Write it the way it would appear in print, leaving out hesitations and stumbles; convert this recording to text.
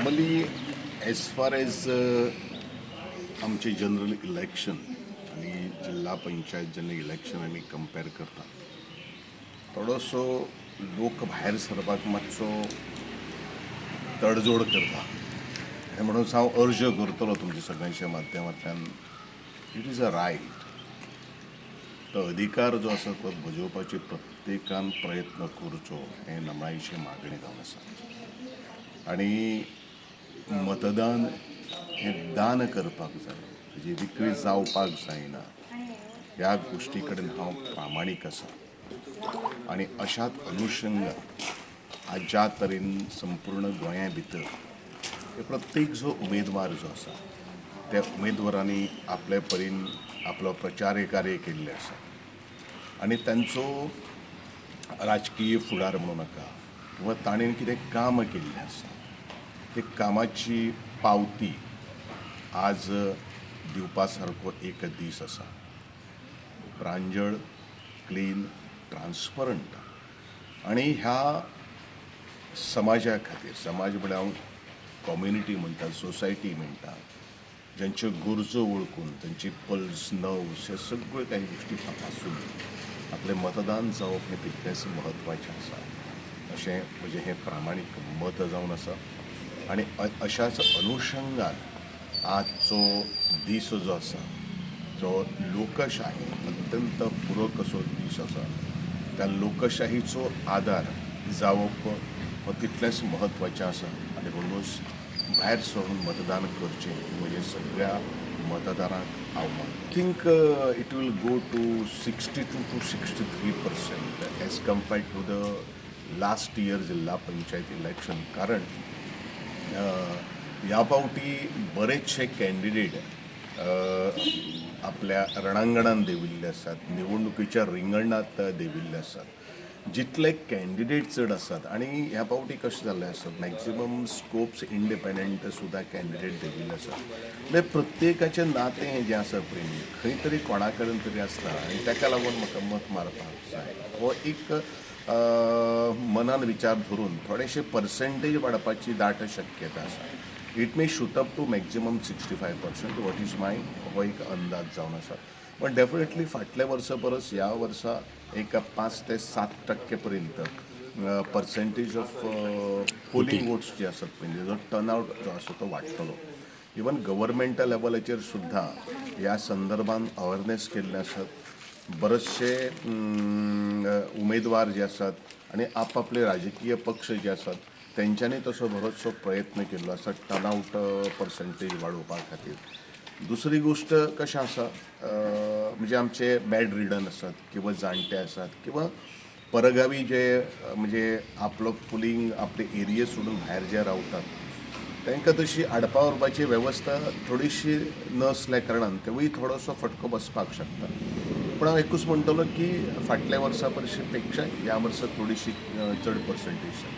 Normally, as far as आमचे general election आनी जिल्हा पंचायत जेन्ना इलेक्शन आमी कंपेर करता, थोडोसो लोक भायर सरपाक मातसो तडजोड करता. आनी म्हणून हांव अर्ज करतलो तुमच्या सगळ्यांच्या माध्यमांतल्यान, it is a right, तो अधिकार जो आसा तो बजोवपाची प्रत्येकान प्रयत्न करचो हें नमळायेची मागणी जावन आसा. आनी मतदान हें दान करपाक जाय, तेजी विक्री जावपाक जायना. ह्या गोश्टी कडेन हांव प्रामाणीक आसा. आनी अशाच अनुशंगान आज ज्या तरेन संपूर्ण गोंया भितर हे प्रत्येक जो उमेदवार जो आसा, त्या उमेदवारांनी आपले परीन आपलो प्रचार कार्य केल्लें आसा आनी तांचो राजकीय फुडार म्हणूं नाका किंवा ताणें कितें काम केल्लें आसा, ते कामाची पावती आज दिवपा सारको एक दीस आसा. प्रांजळ, क्लीन, ट्रान्सपरंट आनी ह्या समाजा खातीर, समाज म्हळ्यार हांव कम्युनिटी म्हणटा, सोसायटी म्हणटा, ज्यांच्यो गरजो वळखून, तांची पल्स, नर्व्स ह्यो सगळ्यो काही गोश्टी तपासून आपलें मतदान जावप हें तितलेंच म्हत्वाचें आसा, अशें म्हजें हें प्रामाणीक मत जावन आसा. आनी अशाच अनुशंगान आजचो दीस जो आसा, जो लोकशाही अत्यंत पुरक असो दीस आसा, त्या लोकशाहीचो आदार जावप हो तितलेंच म्हत्वाचें आसा. आनी म्हणूनच भायर सरून मतदान करचें म्हजें सगळ्या मतदारांक आव्हान. Think it will go to 62 to 63% as compared to the last year जिल्हा पंचायत इलेक्शन, कारण ह्या फावटी बरेचशे कॅन्डिडेट आपल्या रणांगणान देंविल्ले आसात, निवडणुकीच्या रिंगणांत देंविल्ले आसात. जितले कॅन्डिडेट चड आसात आनी ह्या फावटी कशें जाल्लें आसा, मॅक्झिमम स्कोप्स इंडिपेंडंट सुद्दां कॅन्डिडेट देंविल्ले आसात. म्हणजे प्रत्येकाचें नातें हें जें आसा पळय न्ही, खंय तरी कोणा कडेन तरी आसता आनी ताका लागून म्हाका मत मारपाक जाय हो एक मनान विचार धरून थोडेशे पर्सेंटेज वाडपाची दाट शक्यता आसा. It may shoot up to maximum 65%, what is my हो एक अंदाज जावन आसा. पण डेफिनेटली फाटल्या वर्सा परस ह्या वर्सा एक 5 ते 7% पर्यंत पर्सेंटेज ऑफ पोलिंग वोट्स जे आसात, म्हणजे जो टर्नआउट जो आसा तो वाडटलो. इवन गव्हर्मेंटा लेवलाचेर सुद्दां ह्या संदर्भान अवेरनेस केल्ले आसात. बरेचशे उमेदवार जे आसात आनी आपआपले राजकीय पक्ष जे आसात, तेंच्यांनी तसो बरोचसो प्रयत्न केल्लो आसा टर्नआउट पर्संटेज वाडोवपा खातीर. दुसरी गोश्ट कशें आसा, म्हणजे आमचे बेड रिडन आसात किंवा जाणटे आसात किंवा परगावी जे म्हणजे आपलो पुलींग आपले एरिये सोडून भायर जे रावतात, तांकां तशी हाडपा व्हरपाची वेवस्था थोडीशी नासल्या कारणान तेवूय थोडोसो फटको बसपाक शकता. पूण हांव एकूच म्हणटलो की फाटल्या वर्सा परशी पेक्षा ह्या वर्सा थोडीशी चड पर्संटेज जाता.